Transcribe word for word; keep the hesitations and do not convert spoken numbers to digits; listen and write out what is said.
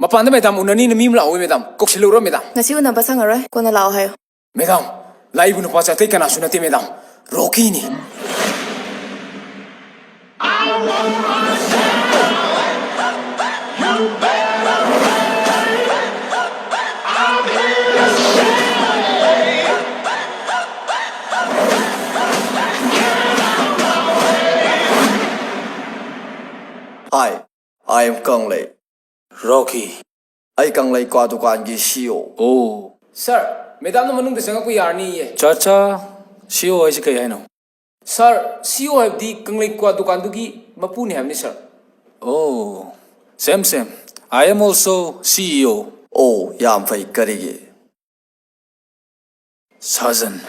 ꯃꯄꯥꯟꯗ ꯃꯦꯗꯥꯝ ꯎꯅꯅꯤꯅ ꯃꯤ ꯑꯃ ꯂꯥꯛꯍꯧꯋꯤ, madam. ꯀꯧꯁꯤꯜꯂꯨꯔꯣ, madam? ꯉꯁꯤ ꯎꯅꯕ ꯁꯪꯉꯔꯣꯏ, ꯀꯣꯟꯅ ꯂꯥꯛꯑꯣ ꯍꯥꯏꯌꯣ꯫ ꯃꯦꯗꯥꯝ, ꯂꯥꯛꯏꯕ ꯅꯨꯄꯥꯁꯦ ꯑꯇꯩ ꯀꯅꯥꯁꯨ ꯅꯠꯇꯦ, ꯃꯦꯗꯥꯝ꯫ ꯔꯣꯀꯤꯅꯤ꯫ Hi, I am ꯀꯪꯂꯩ꯫ ꯔꯣꯀꯤ꯫ ꯑꯩ ꯀꯪꯂꯩ ꯀ꯭ꯋꯥ ꯗꯨꯀꯥꯟꯒꯤ ꯁꯤ ꯏ ꯑꯣ꯫ ꯑꯣ꯫ ꯁꯥꯔ, ꯃꯦꯗꯥꯝꯅ ꯃꯅꯨꯡꯗ ꯆꯪꯉꯛꯄ ꯌꯥꯔꯅꯤꯌꯦ꯫ ꯆꯥ ꯆꯥ꯫ ꯁꯤ ꯏ ꯑꯣ ꯍꯥꯏꯁꯦ ꯀꯩ ꯍꯥꯏꯅꯣ? ꯁꯥꯔ, ꯁꯤ ꯏ ꯑꯣ ꯍꯥꯏꯕꯗꯤ ꯀꯪꯂꯩ ꯀ꯭ꯋꯥ ꯗꯨꯀꯥꯟꯗꯨꯒꯤ ꯃꯄꯨꯅꯤ ꯍꯥꯏꯕꯅꯤ, ꯁꯥꯔ꯫ ꯑꯣ꯫ Same same. I am also C E O. ꯑꯣ, ꯌꯥꯝ ꯐꯩ꯫ ꯀꯔꯤꯒꯤ? ꯁꯥꯖꯟ꯫